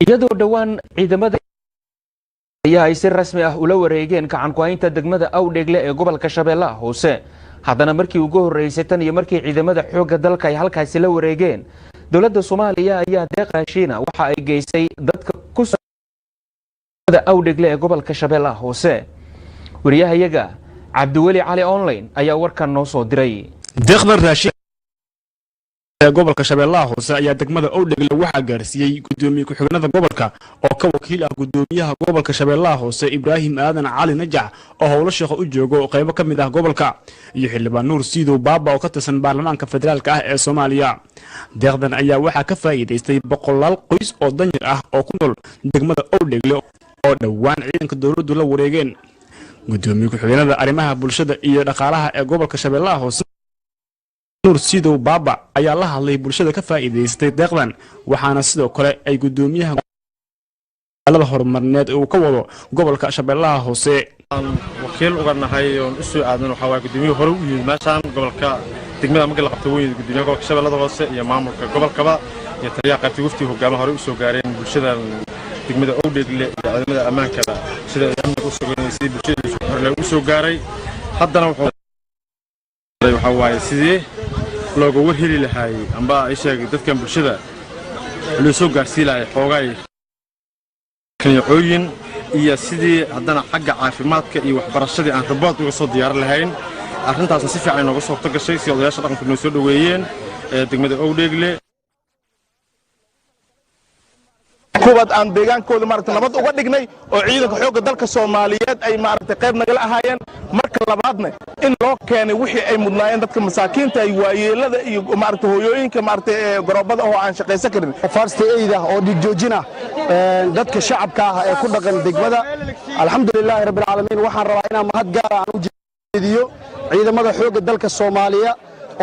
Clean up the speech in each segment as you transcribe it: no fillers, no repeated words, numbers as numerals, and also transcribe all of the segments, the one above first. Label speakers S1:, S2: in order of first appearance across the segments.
S1: Iyadoo dhowaan ciidamada ayaa ay si rasmi ah ula wareegeen gacan ku-haynta degmada Awdheegle ee gobolka Shabeellaha Hoose, haddana markii ugu horreysay tan iyo markii ciidamada xoogga dalka ay halkaasi la wareegeen, dowladda Soomaaliya ayaa deeq raashiina waxa ay geysay dadka ku Awdheegle ee gobolka Shabeellaha Hoose. Wariyahayaga Cabdiweli Cali Online ayaa warkan noo soo diray.
S2: Deeqdan raashin ee gobolka Shabeellaha Hoose ayaa degmada Owdhegle waxaa gaarsiiyey gudoomiye ku-xigeenada gobolka oo ka wakiil ah gudoomiyaha gobolka Shabeellaha Hoose Ibraahim Aadan Cali Najax oo howlo shaqo u joogo qaybo ka mid ah gobolka, iyo xildhibaan Nuur Siidow Baaba oo ka tirsan baarlamaanka federaalka ah ee Soomaaliya. Deeqdan ayaa waxaa ka faa'iidaystay boqolaal qoys oo danyar ah oo ku nool degmada Owdhegle oo dhowaan ciidanka dowladdu la wareegeen. Gudoomiye ku-xigeenada arrimaha bulshada iyo dhaqaalaha ee gobolka Shabeellaha Hoose Nuur Sidow Baaba ayaa la hadlay bulshada ka faa'iidaystay deeqdan, waxaana sidoo kale ay gudoomiyaha alada horumarneed uu ka wado gobolka Shabeellaha Hoose.
S3: Wakiil uga nahay oon u soo aadan waxaa waaye gudoomiyuhu hore u yimid meeshaan gobolka degmada markii la qabtay wuu yimid gudoomiyaha gobolka Shabeellada Hoose iyo maamulka gobolkaba iyo taliyaha qaybta waftiga hogaamaha hore u soo gaareen bulshadan degmada Owdheegle iyo ciidamada ammaankaba sida ay amniga u sugeen sidii bulshada isu xorle u soo gaaray. Haddana wuxuu waxaa waaye sidii looga war heli lahaay amba ay sheegay dadkan bulshada loo soo gaarsii lahay xoogaay kaneecooyin iyo sidii haddana xagga caafimaadka iyo waxbarashadii aan rabood uga soo diyaarin lahayn. Arrintaasna si fiican inooga suurto gashay si odayaasha dhaqanku noo soo dhoweeyeen ee degmada Owdheegle.
S4: Kuwaad aan deegaankooda maaragtay nabad uga dhignay oo ciidanka xoogga dalka Soomaaliyeed ay maaragtay qayb nagala ahaayeen. Marka labaadna in loo keenay wixii ay mudnaayeen dadka masaakiinta ay waayeelada iyo maaragtay hooyooyinka maaragtay ee garoobada oo aan shaqaysan karin.
S5: First aid ah oo dhiig joojin ah dadka shacabka ah ee ku dhaqan degmada. Alxamdulilaahi rabbil caalamiin, waxaan rabaa inaan mahad gaar ah aan u jeediyo ciidamada xoogga dalka Soomaaliya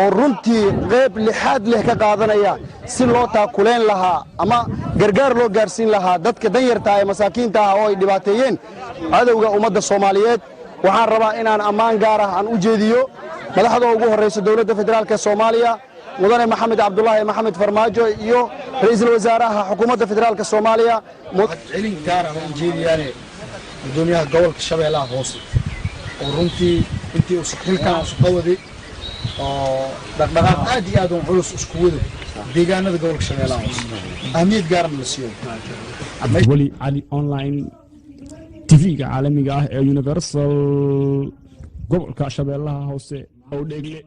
S5: oo runtii qayb lixaad leh ka qaadanaya si loo taakuleen lahaa ama gargaar loo gaarsiin lahaa dadka danyarta ee masaakiinta ah oo ay dhibaateeyeen cadowga ummadda Soomaaliyeed. Waxaan rabaa inaan ammaan gaar ah aan u jeediyo madaxda ugu horraysa dowladda federaalka Soomaaliya mudane Maxamed Cabdulaahi Maxamed Farmaajo iyo ra'iisul wasaaraha xukuumadda federaalka Soomaaliya.
S6: Celin gaar ah u jeediyaane gudoomiyaha gobolka Shabeellaha Hoose oo runtii intii uu xilkan usoo waday oo dhaqdhaqaaq aad iyo aad u culus isku wado deegaanada gobolka Shabeellaha Hoose ahmiyad gaarna la siiyo.
S2: Cabdiweli Cali Online, TV-ga caalamiga ah ee Universal, gobolka Shabeellaha Hoose, Owdheegle.